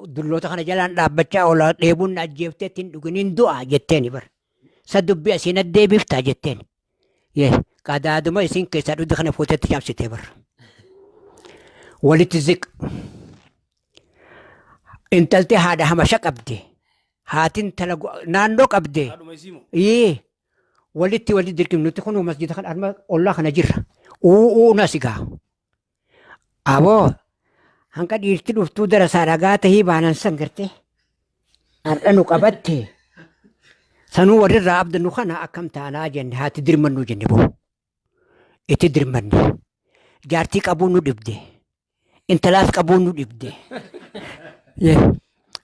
Dulloota kana jalaan dhaabbachaa oola dheebuun na ajjeeftee ittiin dhuginiin du'a jetteeni bar. Sa dubbii asiin addeebiftaa jetteen. Yee qadaaduma isiin keessaa dhugde kana fuutetti cabsitee bar. Walitti ziq. Intalti haadha hamasha qabdi. Haatiin tala naannoo qabdi. Haadhuma isii moo? Yee walitti walitti dirqim nuti kun masjida kan arma ollaa kana jirra. Uu na sigaa. Aboo hanqa dhiirti dhuftuu darasaa dhagaa tahii baanan san gartee. Har'a nu qabatte. Sanuu warri irraa abdannu kana akkam taanaa jenne haati dirmannu jenne boo. Itti dirmanne. Jaartii qabuu nu dhibde. Intalaas qabuu nu dhibde.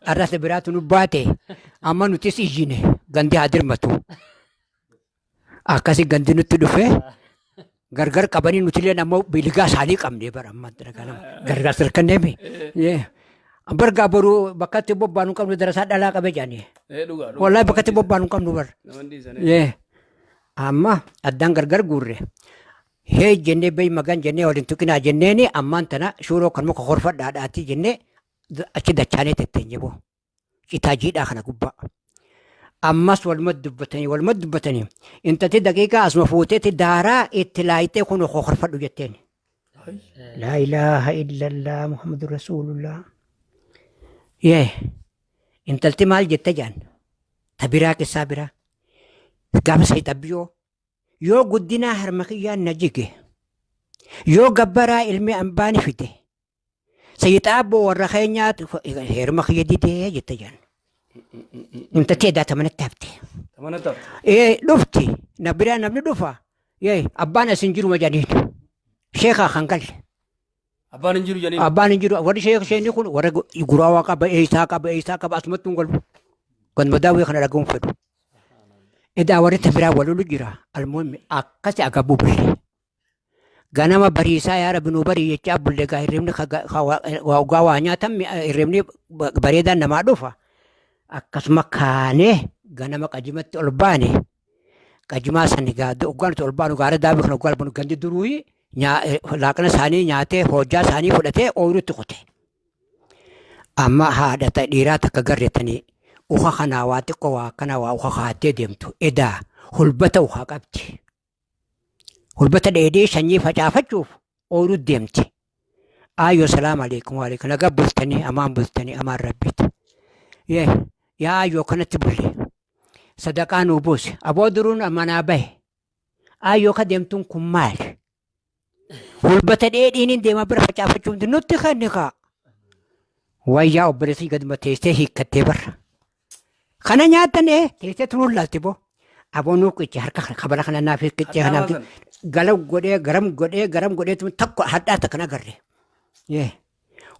Har'as biraatu nu baate. Amma nutis iyyine gandi haa dirmatu. Akkasi gandi nutti dhufe gargar qabanii nutillee ammoo biligaa isaanii qabne bara amma ganama gargar sirkanneemi. Bargaa boruu bakka itti bobbaanu qabnu darasaa dhalaa qabe jedhanii. Dhugaa dhugaa. Wallahi bakka itti bobbaanu qabnu bar. Nama hin dhiisan. Amma addaan gargar guurre. Hee jennee beey magan jennee waliin tuqinaa jenneeni ammaan tana shuuroo kan muka horfadhaadhaati jennee achi dachaanee tetteenye boo. Citaa jiidhaa kana gubbaa. Ammas waluma dubbatanii waluma dubbatanii intalti daqiiqaa asuma fuuteetti daaraa itti laayitee kun horfadhu jetteen. Laa ilaaha illallah Muhammadu Rasuulullah. Yee intalti maal jette jaan ta biraa keessaa biraa gaafa sayxabbiyoo yoo guddinaa harma kiyyaan na jige yoo gabbaraa ilmi ambaani fide sayxaabboo warra keenyaatu heeruma kiyya didee jette jaan. Intalti edaa ta manatti hafte. Mana tafte. Ee dhufti na biraa namni dhufa yee abbaan as hin jiru majaniin sheekaa kan galle. Abbaan hin jiru jedhanii. Abbaan hin jiru warri sheek isheen kun warra guraawaa qaba eessaa qaba eessaa qaba asumatti hin galu. Ganuma daawwii kana dhagahuun fedhu. Edaa warri ta biraa walolu jira almoonni akkasi agabuu bulle. Ganama bariisaa yaa rabbi nuu barii jechaa bulle gaa hirribni waa waa nyaatan hirribni bareedaan namaa dhufa. Akkasuma kaanee ganama qajimatti ol baane qajimaa sani gaa hoggaan nuti ol baanu gaara daawwii kana hoggaan baanu gandi duruu laaqana isaanii nyaatee hojjaa isaanii fudhatee ooyiruutti qote. Amma haadha dhiiraa takka garreetanii uka kanaa waa xiqqoo waa akkanaa waa uka kaattee deemtu edaa hulbata ukaa qabdi. Hulbata dheedhee sanyii facaafachuuf ooyiruu deemti. Ayyoo salaam aleekum waalaikum nagaa bultanii amaan bultanii amaan rabbiiti. Yaa ayyoo kanatti bulle sadaqaa nuu buuse aboo duruun manaa bahe ayyoo ka deemtuun kun maali? Hulbata dheedhiin hin deema bira facaafachuuf nutti kenni kaa. Wayyaa obboleessi gaduma teessee hiikkattee barra. Kana nyaatan teessee turuun laalti boo. Aboo nuu qice harka kabala kana naaf qice kanaaf gala godhee garam godhee garam godhee tokko hadhaa takka na agarre.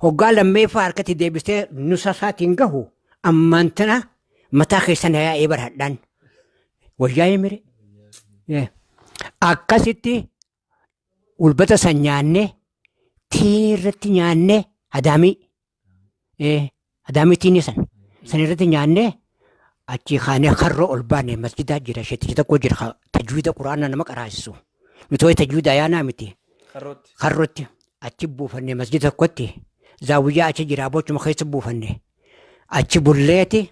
Hoggaa lammeeffaa harkatti deebistee nusa isaatiin gahu ammaan tana mataa keessa na yaa'ee bara hadhaan. Wayyaa mire. Akkasitti ulbata san nyaannee tiinii irratti nyaannee adaamii adaamii tiinii san san irratti nyaannee achi kaanee karroo ol baane masjidaa jira sheetichi tokko jira tajwiida quraana nama qaraasisu nuti wayi tajwiida yaanaa miti Karrootti. karrootti achi buufanne masjida tokkotti zaawiyyaa achi jira bochuma keessa buufanne achi bulleeti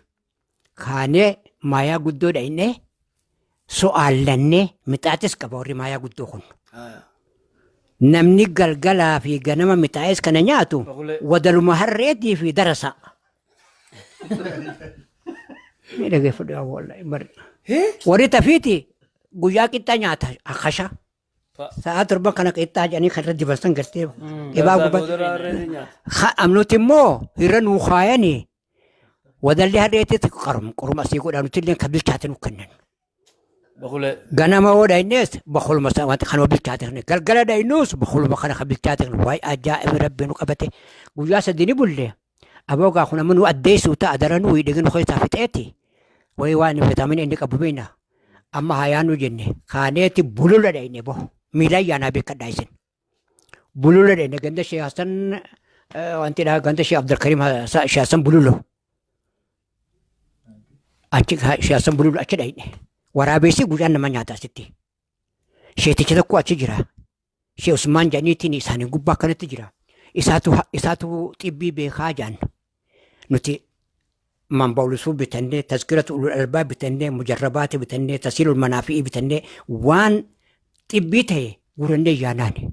kaanee maayaa guddoo dhaynee so'aallannee mixaatis qaba warri maayaa guddoo kun. Namni galgalaa fi ganama mixaa'es kana nyaatu Baqulee. wadaluma harreetii fi darasa. Ni dhageeffadhu yaa wallahi bari. Warri tafiiti guyyaa qixxaa nyaata akasha. Sa'a 7 kana qixxaa jedhanii kan irra dibarsan gartee. Qibaa gubbaa. Boodarraa harreetii nyaata. Amnuti immoo irra nuu kaayanii wadalli harreetitti qarum qorum asii godhaa nuti illee kan bilchaate nu kennan. Baqulee. Ganama hoo dhaynees bakuluma wanta kanuma bilchaate kana galgala dhaynuus bakuluma kana kan bilchaate kana waa'ee ajaa'iba rabbi nu qabate guyyaa sadi ni bulle aboo gaa kun amma nu addeessuu ta'a dara nu hidhigi nu keessaa fixeeti wayi waan vitaaminii inni qabu beekna amma hayaa nu jenne kaaneeti bulula dhayne bo miila ayyaanaa beekadhaa isin bulula dhayne ganda Shee Hassan wanti dha ganda Shee Abdulkarim Shee Hassan bululo achi Shee Hassan bululo achi dhayne. Waraabessi guyyaan nama nyaata asitti. Sheeticha tokko achi jira. Shee Usmaan jedhaniitiin isaanii gubbaa akkanatti jira. Isaatu isaatu xibbii beekaa jedhan. Nuti manbawlisuu bitannee, tazkiratu ulul albaa bitannee, mujarrabaati bitannee, tasiilul manaafi'ii bitannee waan xibbii ta'e guurannee yaanaani.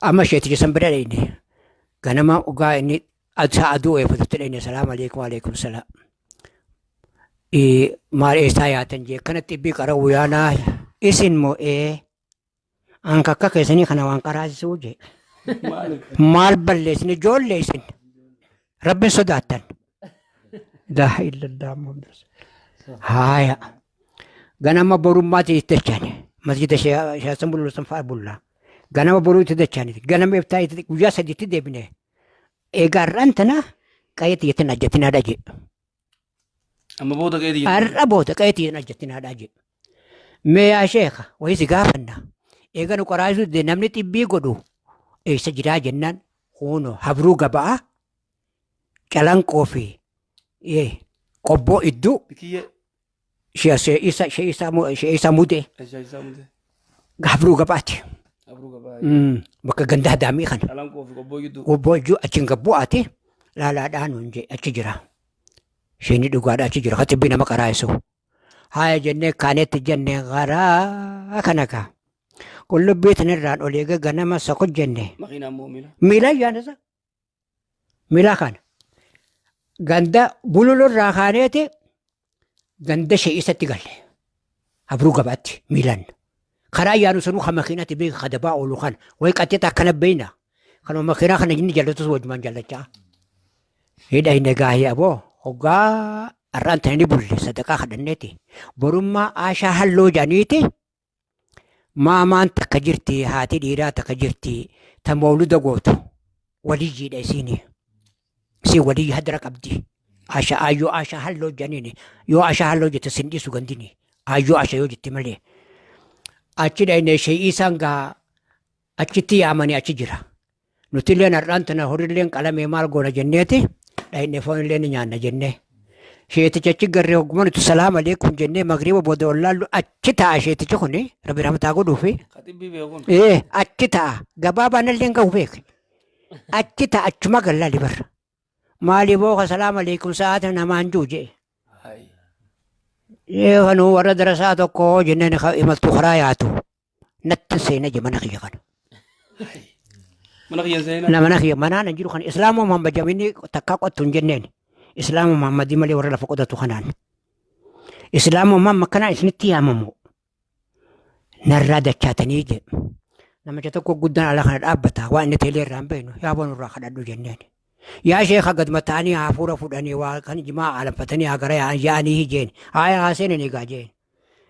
Amma sheeticha san bira dhayne. Ganama dhugaa inni isaa aduu eeffatutti dhayne salaam aleekum aleekum salaam. Maal eessaa yaatan jee kana xibbii qara'uu yaanaa isin moo ee anka akka keessanii kana waan qaraasisuu jee. Maaliif? Maal balleessine ijoollee isin rabbin sodaattan. Laa illallah Muhammad Rasul. Haaya. Ganama borummaatti itti dachane. Masjida Shaasan Bululu san fa'a bullaa. Ganama boruu itti dachane. Ganama iftaa itti guyyaa sadiitti deebine. Egaa har'aan tana qayee xiyyatin ajjatinaa jee. Amma booda qe'ee xiyya. Har'a booda qayee xiyyatin ajjatinaa jee. Mee yaa sheeka wayii si gaafanna. Eega nu qoraasuu dide namni xibbii godhu eessa jiraa jennaan huno habruu gabaa calanqoo fi qobboo idduu Bikiyyee. shee'isa mudee Eessaa isaa mudee. habruu gabaati. Habruu gabaa. Bakka ganda daamii kana. Calanqoo fi qobboo gidduu. Qobboo idduu achiin gabbu'aati laalaadhaan hun jee achi jira. Isheen dhugaadha achi jira xibbii nama qaraa'isu. Haaya jennee kaanetti jennee garaa kana kaa. Qullubbii tanirraan ol eega ganama sako jenne. Makiinaan moo miila? Miila yaadasa. Miila kana. Ganda bululurraa kaaneeti ganda shee'isatti galle. Habruu gabaatti miilaan. Karaa yaanu sanuu kan makiinatti beeka kadabaa oolu kan wayi qaxxeeta akkana beeyna. Kanuma makiinaa kana inni jallatus wajumaan jallachaa. Hidha hin egaahii aboo hoggaa har'aan tana ni bulle sadaqaa kadhanneeti. Borummaa aashaa halloo jedhaniiti. Maamaan takka jirti haati dhiiraa takka jirti ta mawluda gootu waliyyiidha isiini. Isin waliyyi hadara qabdi. Asha ayyoo asha halloo jedhaniini yoo asha halloo jette sin dhiisu gandini ayyoo asha yoo jette malee. Achi dhayne shay'ii isaan gaa achitti yaamanii achi jira. Nuti illeen har'aan tana horiilleen qalamee maal goona jenneeti dhayne foon illee ni nyaanna jennee. Sheeticha achi garree hogguma nuti salaam aleekum jennee magriiba booda ol laallu achi taa'a sheetichi kuni rabbi rahmataa godhuufi. Ka xibbii beekuun. Ee achi taa'a gabaabaan illee gahu beek. Achi taa'a achuma gallaa barra. Maali booka salaam aleekum sa'aata namaan juu jee. Hayi. Ee kanuu warra darasaa tokko jenneen imaltuu karaa yaatu. Natti seena je mana kiyya kana. Mana kiyyan seenaa. Na mana kiyya manaan hin jiru kana Islaama Muhammad jamini takkaa qottu hin jenneen. Islaama Muhammadii malee warra lafa qotatu kanaan. Islaama Muhammad kanaan isinitti yaamamu. Narraa dachaatanii je. Namicha tokko guddaan ala kana dhaabbata waan inni teelee irraa hin beeknu yaa boonu irraa kadhadhu jenneen. Yaa sheeka gaduma ta'anii hafuura fuudhanii waa kan jimaa alanfatanii haa gara yaa'anii jeen. Haaya haa seenan egaa jeen.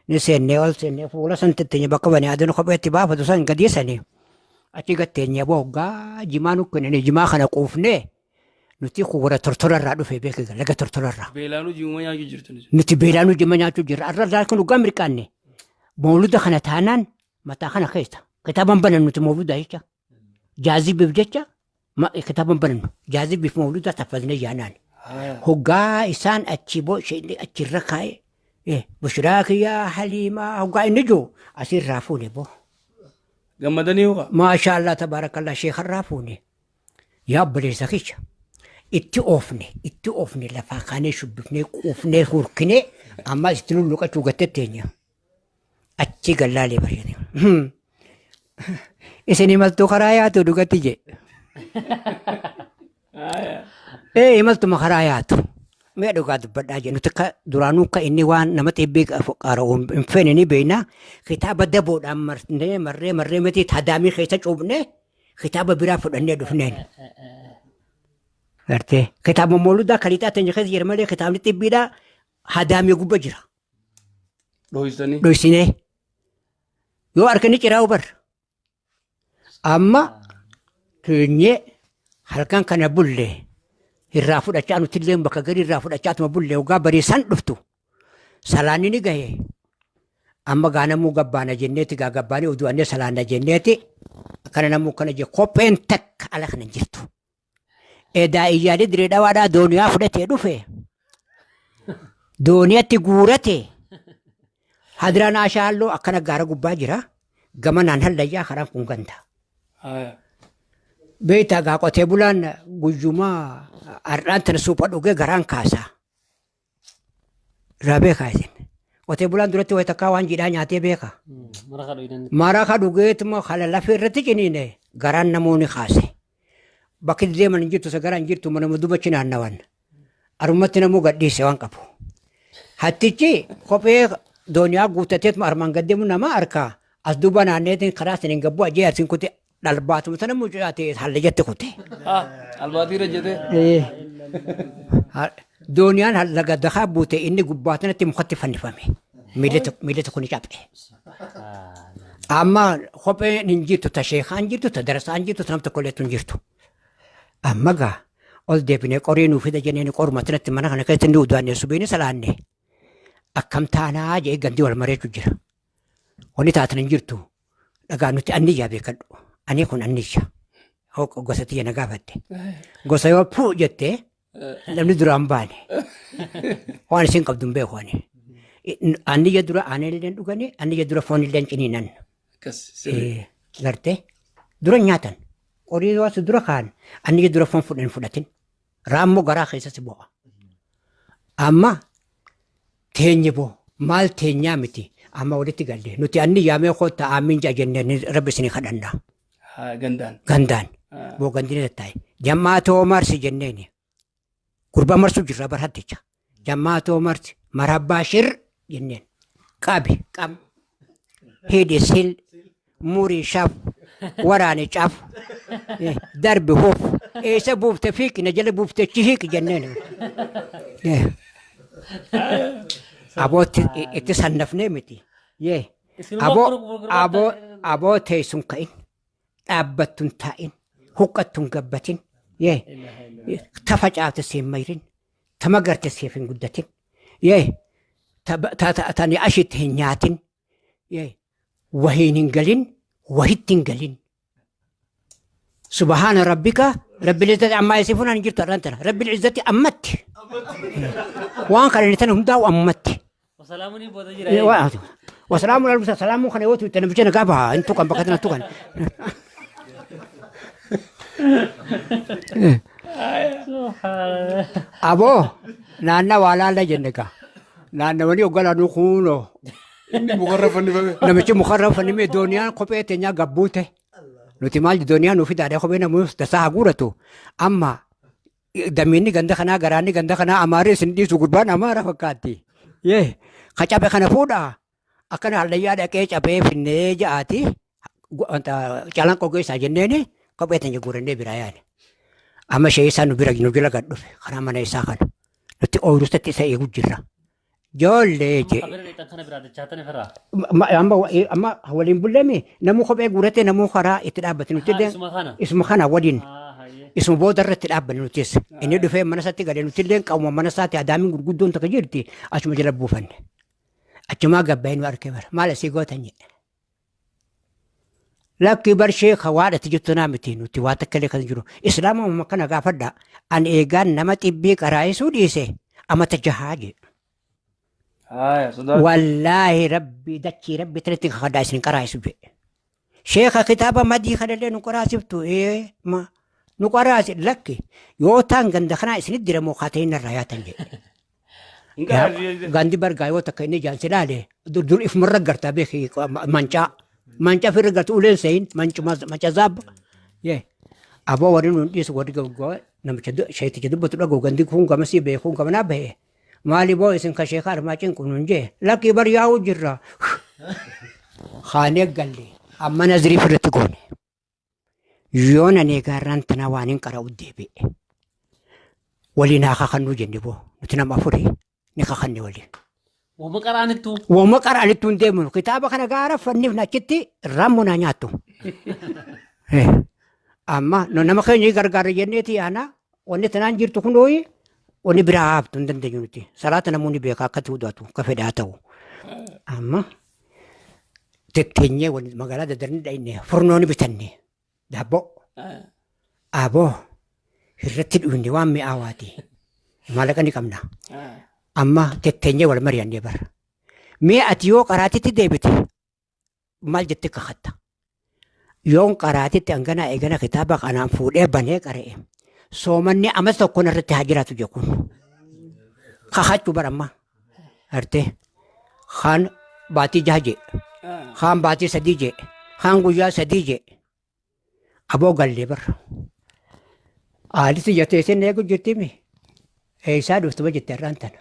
Ni seennee ol seennee fuula san tetteenye bakka banii aduun kopheetti baafatu san gadi sanii. Achi gatteenye booggaa jimaa nu kennanii jimaa kana quufnee nuti warra tortorarraa dhufe beekaa laga tortorarraa. Beelaanuu ji'uma nyaachuu jirtu. Nuti beelaanuu jima nyaachuu jirra. Arra irraa kun dhugaa mirqaanne. Mawluda kana taanaan mataa kana keessa. Kitaaban banan nuti mawluda jecha. Jaazibiif jecha kitaaban banannu. Jaazibiif mawluda taffasnee yaanaan. Hoggaa isaan achi boo isheen achirra kaa'e. Bushiraa kiyyaa haliimaa hoggaa inni jiru asirraa fuune boo. Gammadanii hoo? Maasha Allah tabaarakallah sheekarraa fuune. Yaa obboleessa kiyya. Itti oofne itti oofne lafaa kaanee shubbifnee quufnee hurkinee amma itti lulluqachuu gattee teenya. Achi gallaalee bareede. Isin imaltuu karaa yaatu dhugatti jee. Ee imaltuma karaa yaatu. Mee dhugaa dubbadhaa jee nuti akka duraanuu akka inni waan nama xibbee qara'u hin feene ni beekna. Kitaaba daboodhaan marnee marree marree miti hadaamii keessa cuubnee kitaaba biraa fudhannee dhufneen. Gartee kitaaba mawludaa kaliixaa teenya keessa jira malee kitaabni xibbiidhaa hadaamii gubba jira. Dhohisanii. Dhohisinee yoo harkani ciraa bar. Amma teenyee halkan kana bulle irraa fudhachaa nuti illee bakka gadi irraa fudhachaa tuma bulle hoggaa bariisan dhuftu salaanni ni gahe. Amma gaanamuu gabbaana jenneeti gaa gabbaanii odu'annee salaanna jenneeti akkana namuu kana je kopheen takka ala kana hin jirtu. Edaa iyyaalee diree dhawaadhaa dooniyaa fudhatee dhufe. Dooniyatti guurate. Hadiraan Ashaalloo akkana gaara gubbaa jira. Gamanaan hallayyaa karaan kun ganda. Beektaa gaa qotee bulaan guyyumaa har'aan tana suupha dhugee garaan kaasa. Irraa beekaa isin. Qotee bulaan duratti wayi takkaa waan jiidhaa nyaatee beeka. Maraqa dhuydan. Maraqa dhugeetuma kana lafee irratti ciniine garaan namoonni kaase. Bakki deeman hin jirtu sagaraan hin jirtu manuma duba naannawan. Arumatti namuu gadhiise waan qabu. Hattichi kophee dooniyaa guuttateetuma armaan gad deemu nama harkaa as duuba naanneetiin karaa siniin gabbuu ajee asiin kute dhalbaatuma sana mucaatee hallayyatti kute. Albaatii irra jetee. Dooniyaan laga dakaa buute inni gubbaa sanatti mukatti fannifame. Miilli tokko ni cabxe. Amma kopheen hin jirtu, ta sheekaa hin jirtu, ta darasaa hin jirtu, ta nam tokko illee hin jirtu. Amma gaa ol deebinee qorii nuu fida jenneen qoruma sanatti mana kana keessatti ni udaanne subiini salaanne. Akkam taanaa jee gandi wal mareechu jira. Wanni taatan hin jirtu. Dhagaa nuti anniyyaa beekadhu. Ani kun anniyya. Hooqa gosa tiyya na gaafatte. Gosa yoo puu jettee namni duraan baane. Waan isin qabdu hin beeku ani. Anniyya dura aannan illee dhuganii, anniyya dura foon illee ciniinan. Akkas sirrii. Gartee dura nyaatan. Qorii waas dura kaan anniyya dura foon fudhan fudhatin. Raammoo garaa keessatti bu'a. Amma teenye boo maal teenyaa miti amma walitti galle nuti anniyyaa mee kottaa aamiin ja'a jennee rabbi isinii kadhanna. Haa gandaan. Gandaan boo gandini tattaa'e. Jammaa too marsi jenneeni. Gurbaa marsuu jirra bar hatticha. Jammaa too marsi marabbaa shir jenneen. Qabi qam hidhi sil murii shaf waraane caf darbi hoof eessa buufte fiiqi na jala buufte chi hiiqi jenneen. Aboo itti sannafnee miti. Yee. Aboo aboo aboo teessuun ka'in dhaabbattuun taa'in huqqattuun gabbatin yee ta facaafte siif mayrin ta magarte siif hin guddatin yee tani ashitti hin nyaatin yee wahiin hin galin wahitti hin galin. Subhaana rabbika rabbil izzati ammaa yasifuun hin jirtu har'aan tana rabbil izzati ammatti waan kana inni tana hundaa'u ammatti. Wasalaamuun booda jira. Wasalaamu alaikum salaamu kana yoo tuutte namicha nagaa baha hin tuqan bakka tana tuqan. Aboo naanna waa laalla jenne gaa naannawanii hoggalaanuu kuunoo Inni mukarra fannifame. namichi mukarra fannifame dooniyaan kophee teenyaa gabbuute nuti maal dooniyaa nuuf fidaadha kophee namuu tasaa haguuratu amma damiinni ganda kanaa garaanni ganda kanaa amaarri isin dhiisu gurbaan amaara fakkaatti. Yee ka cabe kana fuudhaa akkana hallayyaa dhaqee cabee finnee ja'aati calanqoo keessaa jenneeni kophee teenya guurannee biraa yaane. Amma ishee isaa nu bira nu jala gad dhufe karaa mana isaa kana nuti ooyiruustatti isa eegu jirra. Ijoollee jee. Kabira dheexan kana biraa dachaatan ifirraa. Amma amma waliin bulleemi namuu kophee guuratee namuu karaa itti dhaabbate nuti illee Isuma kana. isuma kana waliin Hayyee. isuma booda irratti dhaabbanne nutis inni dhufee mana isaatti galee nuti illee qaama mana isaatti adaamiin gurguddoon takka jirti achuma jala buufanne. Achumaa gabbaa'ee nu arkee bara maal asii gootan jedhe. Lakki bar sheeka waadhati jirtu naa miti nuti waa takka illee kan jiru. Islaama kana gaafadha. An eegaan nama xibbii qaraa'isuu dhiise amata jahaa jedhe. Haaya sodaa. Wallaahi rabbi dachii rabbi tanatti kakadhaa isin qaraa'isu jedhe. Sheeka kitaaba madii kanallee nu qaraasiftu ee ma nu qaraasi lakki yoo taan ganda kanaa isinit diramoo kaatee narraa yaatan jedhe. Hin qaraasii. Gandi bargaa yoo takka inni ijaan si ilaale dur dur ifumarra gartaa beeki mancaa mancaa firra gartu uleen seyin manca zaabba. Yee aboo warri nuun dhiisu warri gaggoo namicha sheeticha dubbatu dhagoo gandi kun gamasii beekuun gamanaa bahe. Maali boo isin ka sheeka armaa cinqu nuun jee lakkii bar yaa'uu jirra. Kaanee galle amma nazirii firratti goone. Yoo nan eegaarraan tanaa waan hin qara'u deebi'e. Waliin haa kakannuu jenne boo nuti nama afurii ni kakanne waliin. Wama qaraanittu. Wama qara'anittu hin deemnu kitaaba kana gaara fannifna achitti raammoo naa nyaattu. Amma nu nama keenya gargaara jenneeti yaana wanni tanaan jirtu kunooyi wanni biraa haaftu hin dandeenyu nuti. Salaata namoonni beekaa akkatti hudhatu akka fedhaa ta'u. Amma tetteenyee wanni magaalaa daddarni dhayne furnooni bitanne daabboo aboo irratti dhuyne waan mi'aawaati. Maallaqa ni qabna. Amma tetteenyee wal mari'annee bara. Mee ati yoo qaraatitti deebite maal jettee kakatta? Yoon qaraatitti hangana eegana kitaaba kanaan fuudhee banee qara'e. Soomanni amas tokko irratti haa jiraatu jechuun. Kakachuu baramma. Artee kaan baatii 6 jee. Kaan baatii 3 jee. Kaan guyyaa 3 jee. Aboo gallee barra. Haalli jettee isin eegu jirtimi. Eessaa dhuftuma jette irraan tana.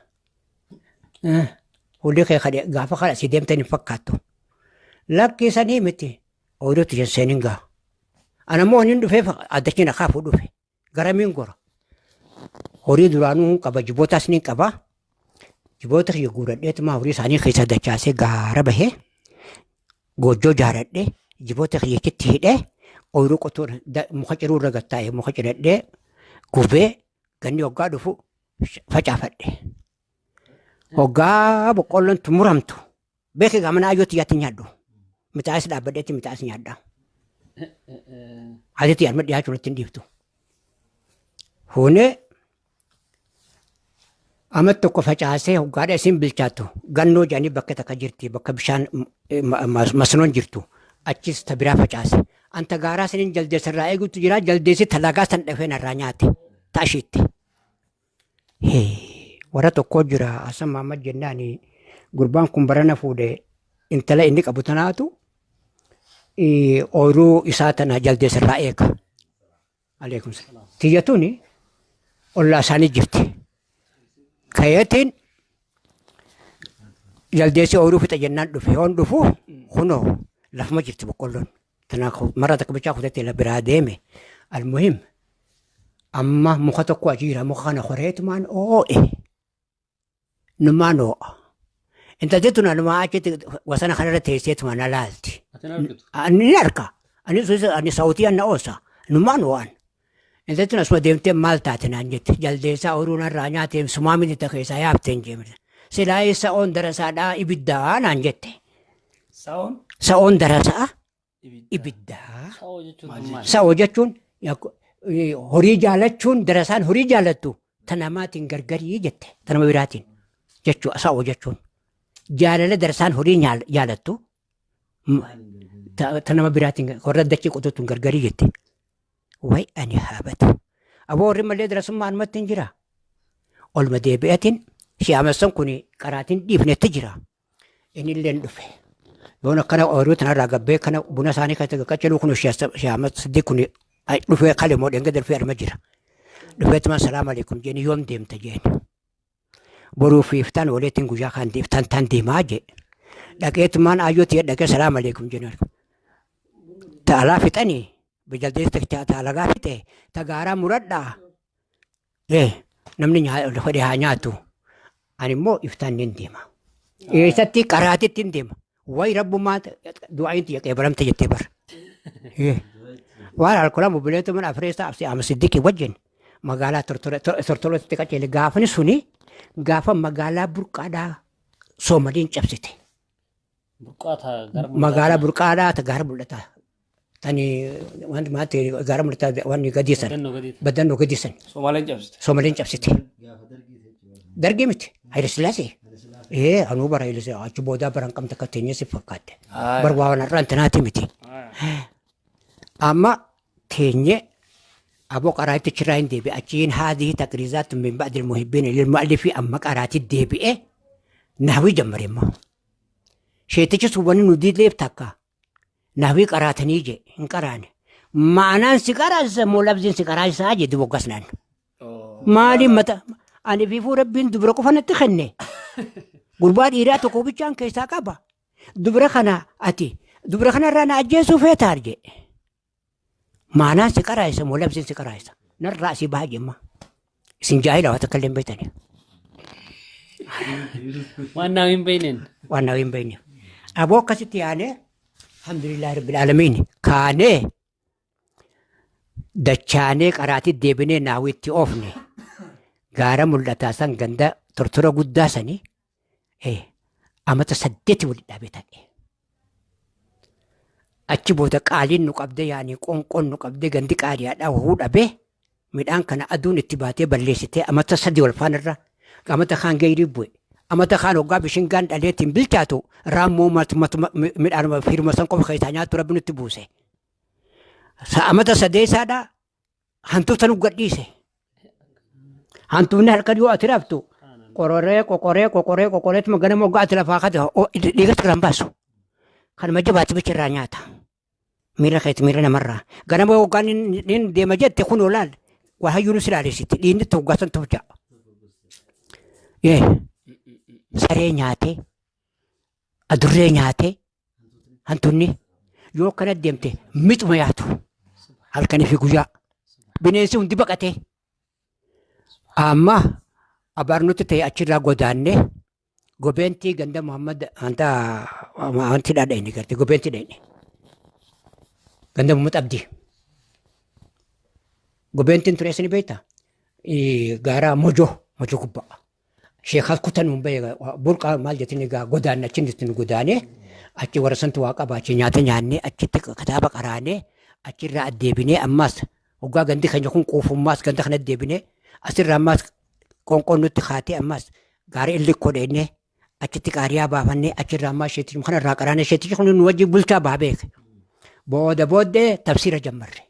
Hulli kee kadhe gaafa kana si deemtan hin fakkaattu. Lakkisanii miti. Ooyiruutti jenseeniin gaa. Ana immoo inni dhufeef addachiin akaafuu dhufe. Garamiin gora. Horii duraanuu qaba jibootaas ni qaba. Jiboota kiyya guuradheetuma horii isaanii keessa dachaasee gaara bahee goojjoo jaaradhee jiboota kiyya achitti hidhee ooyiruu qotuu muka ciruu irra gattaa'ee muka ciradhee gubee ganni hoggaa dhufu facaafadhe. Hoggaa boqqolloon muramtu beekee gaamana ayyootti yaatti nyaadhu. Mixaas dhaabbadheetti mixaas nyaadha. Asitti yaadma dhiyaachuu irratti hin dhiiftu. Fuunee amma tokko facaasee hoggaadha isin bilchaattu gannoo jedhanii bakka takka jirti bakka bishaan masnoon jirtu achis ta biraa facaase. Anta gaaraa sinin jaldeessa irraa eeguutu jira jaldeessi talagaa san dhafee narraa nyaate taashiitti. Warra tokko jira Hasan Mahammad jennaan gurbaan kun barana fuudhe intala inni qabu tanaatu ooyiruu isaa tana jaldeessa irraa eega. Aleekum salaam. Tiyya tuni ollaa isaanii jirti. Kayeetiin jaldeessi ooyiruu fixa jennaan dhufe yoon dhufu kunoo lafuma jirti boqqolloon. Tanaaf mara takka bichaa kutattee la biraa deeme. Almuhim amma muka tokko achi jira muka kana koreetumaan oo'e. Numaan oo'a. Intalti tun anumaa achitti wasana kanarra teesseetuma na laalti. Ati hin argitu. Ani ni arka. Ani ani sautii anna oosa. Numaan oo'an. Intalti tun asuma deemtee maal taate naan jette. Jaldeessaa ooyiruu narraa nyaatee sumaa miti ta keessaa yaabteen jeemte. Silaa sa'oon darasaadhaa ibiddaa naan jette. Sa'oon Sa'oon darasaa ibidda. ibiddaa. Sa'oo jechuun kun maali? Sa'oo jechuun horii jaalachuun darasaan horii jaalattu ta namaatiin gargarii jette. Ta nama biraatiin jechuudha sa'oo jechuun. Jaalala darasaan horii jaalattu ta nama biraatiin warra dachii qotuutuun gargarii jette. Way ani haabatu. Aboo warri malee darasummaa anumatti hin jira. Olma deebi'atiin shiyaamassan kun qaraatiin dhiifnetti jira. Inni illee dhufe. Yoon akkana ooyiruu tanarraa gabbee kana buna isaanii kan qaqqacaluu kun shiyaamassi kun dhufee kale moo dhengada dhufee arma jira. Dhufeetuma salaam alaikum jeeni yoom deemta jeen. Boruu fi iftaan waliitiin guyyaa kan iftaan tan deemaa jee. Dhaqeetumaan ayyootti dhaqee salaam alaikum jeen. Ta'alaa fixanii bijaldeessa ta'alagaa fixe tagaaraa muradhaa. Namni fedhe haa nyaatu. Ani immoo iftaan nin deema. Eessatti qaraatitti hin deema. Way rabbumaa du'aayin xiyya qeebalamte jettee bara. Waan alkoolaa mobileetu mana afreessaa absii ama siddiqii wajjin magaalaa tortorotti qaceele gaafni suni gaafa magaalaa burqaadhaa Soomaliin cabsite. Burqaa ta'a gara Magaalaa burqaadhaa ta gaara mul'ataa. Tani wanti maatti gaara mul'ataa wanni gadiisan. Baddannoo gadiiti. Baddannoo gadiisan. Somaaleen cabsite. Soomaliin cabsite. Dargii miti. Hayila Sillaasee. Anuu bara Hayila Sillaasee achi boodaa baran qabda akka teenyee si fakkaatte. Bar waa waan intanaati miti. Amma teenyee aboo qaraatti achirraa hin deebi'e achiin haadhii taqriizaatti min ba'dil muhibbiin lil mu'allifi amma qaraatti deebi'e naawii jammare immoo. Sheetichi sun wanni nu diileef takka naawii qaraatanii je hin qaraane. Ma'anaan si qaraasisa moo labsiin si qaraasisaa jedhu boggas naan. Maaliin mata ani fiifuu rabbiin dubra qofa natti kenne. Gurbaa dhiiraa tokko bichaan keessaa qaba. Dubra kana ati dubra kanarraa na ajjeesuu feetaar je. Ma'anaan si qaraasisa moo labsiin si qaraasisa. Narraa asii baha jemma. Isin jaahila waa takka illee hin beektani. Waan naa hin beekneen. Waan naa hin beekne. Aboo akkasitti yaanee alhamdulillahi rabbil aalamiin kaanee dachaanee qaraatii deebinee naawitti oofne gaara mul'ataa san ganda tortora guddaa sanii amata 8 walitti dhaabee taa'e. Achi booda qaaliin nu qabdee yaanii qoonqoon nu qabdee gandi qaaliyaadhaa wahuu dhabee midhaan kana aduun itti baatee balleessitee amata 3 wal faanarra amata kaan geeyirii bu'e. Amata kaan hoggaa bishingaan dhaleetiin bilchaatu raammoo midhaan firma san qofa keessaa nyaattu rabbi nutti buuse. Amata sadeessaadha hantuuta nu gadhiise. Hantuunni halkan yoo ati raftu qororee qoqoree qoqoree qoqoreetuma ganama hoggaa ati lafaa kate dhiiga sirraan baasu. Kanuma jabaatti bicha irraa nyaata. Miira keeti miira namarraa. Ganama hoggaan inni deema jette kun olaal waa hayyuu nu silaalesitti dhiinni hoggaa san tolcha. Saree nyaatee adurree nyaatee hantuunni yoo akkana deemte mixuma yaatu halkanii fi guyyaa bineensi hundi baqatee. Amma abaarnutti ta'e achirraa godaanne gobeentii ganda Muhammad anta wanti dhadhayne garte gobeentii dhayne ganda Muhammad Abdii. Gobeentiin ture isin beektaa? Gaara Mojoo Mojoo gubbaa. Sheekaas kutan mun bahe burqaa maal jettin egaa godaanne achi nu godaane achi warra santu waa qaba achi nyaata nyaanne achitti kitaaba qaraane achirraa addeebinee ammas hoggaa gandi keenya kun quufummaas ganda kana deebinee asirraa ammas qoonqoon nutti kaatee ammas gaara illikkoo dheennee achitti qaariyaa baafannee achirraa ammas sheetichi kanarraa qaraane sheetichi kun nu wajjin bulchaa baha beeke. Booda booddee tafsiira jammarre.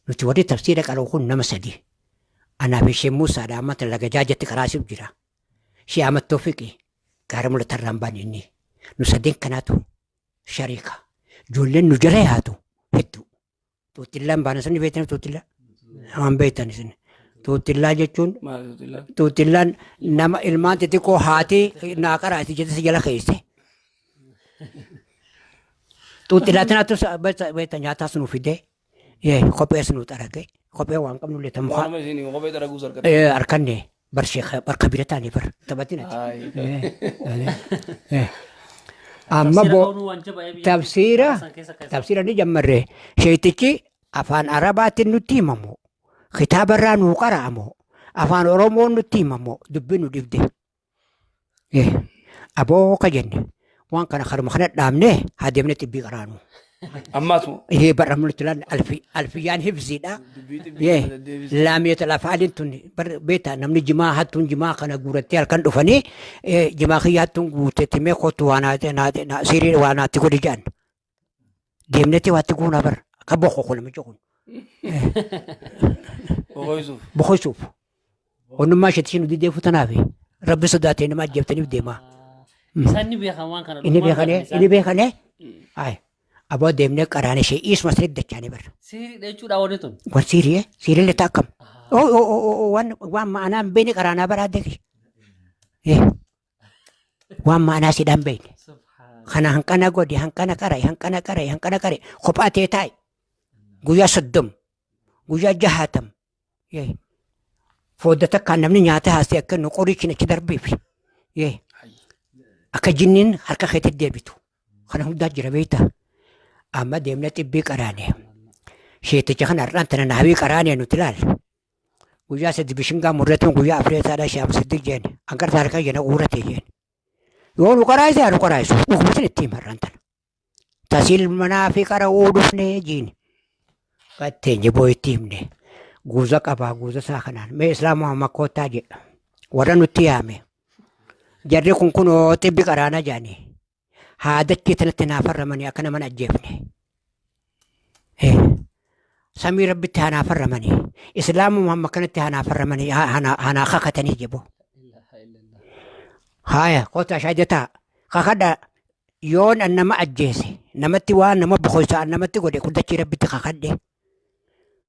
Nuti warri tafsiira qara'u kun nama sadi. Anaa fi isheen Muusaadha amma tan laga jaajatti qaraasiif jira. Shee Ahmad Toofiqi gaara mul'atarraan baane inni. Nu sadeen kanaatu shariika. Ijoolleen nu jala yaatu hedduu. Tuutillaan baana sani beektan tuutillaa? Waan beektan isin. Tuutillaa jechuun Maal tuutillaa? tuutillaan nama ilmaan xixiqqoo haati naa qaraati jette si jala keesse. Tuutillaa tanaatu beekta nyaataas nu fide. Kophees nu xarage. Kophee waan qabnu illee tan mukaa. Waanuma isin kophee xaraguus argatte. Harkanne bar sheekha barka bira taane bar taphatin ati. Amma boo tafsiira tafsiira ni jammarre sheetichi afaan arabaatiin nutti himamu kitaabarraa nuu qara'amu afaan oromoon nutti himamu dubbii nu dhibde. Aboo ka jenne waan kana karuma kana dhaabne haa deemne xibbii qaraanu. Ammaatu. Barra mul'atu laan alfiyyaan hifziidha. Dubbii xibbii deddeebisa. Laamiyata lafaaliin tun beektaa namni jimaa hattuun jimaa kana guurattee halkan dhufanii jimaa kiyya hattuun guutetti mee kottu waa naa sirii waa naatti godhi jedhan. Deemnetti waatti guunaa bara akka boqoo kun namichi kun. Boqoysuuf. Boqoysuuf. Onnummaa isheetti isheen didee futanaafi rabbi sodaatee nama ajjeeftaniif deemaa. Isaan ni beekan waan kana. Inni beekanee inni beekanee ayi aboo deemnee qaraane ishee dhiisuma sirriitti dachaanii bara. Siiriidha jechuudha wanni tun. Wan siiriyee siiriillee ta'a akkam. Waan waan ma'anaa hin beekne qaraanaa bara addee. Waan ma'anaa siidhaan beekne. Kana hanqana godhi hanqana qara'i hanqana qara'i hanqana qara'i kophaa ta'e taa'i. Guyyaa 30 guyyaa 60. Fodda takkaan namni nyaata haasee akka nu qorichi achi darbeef. Akka jinniin harka keetti deebitu. Kana hundaa jira beektaa. Amma deemnee xibbii qaraane. Sheeticha kana har'aan tana naabii qaraane nuti ilaal. Guyyaa sadi bishingaa murreetuun guyyaa afreessaadhaa shee amma siddiq jeen. Hanqarta harka jena uurate jeen. Yoo nu qaraayise haa nu qaraayisu. Dhuguma itti hima har'aan tana. Tasiil manaa fi qara'uu dhufnee jiin. Qatteenye boo itti himne. Guuza qabaa guuza isaa kanaan. Mee islaamaa makkootaa jedha. Warra nutti yaame. Jarri kun kunoo xibbi qaraanaa jaanii. Haadachii tanatti naa farramanii akka nama hin ajjeefne. Samii rabbitti haa naa farramanii. Islaamuma hamma kanatti haa naa farramanii haa naa kakatanii jebo. Haaya kootaa shaajataa kakadha yoon an nama ajjeese namatti waan nama boqoysa an namatti godhe kun dachii rabbitti kakadhe.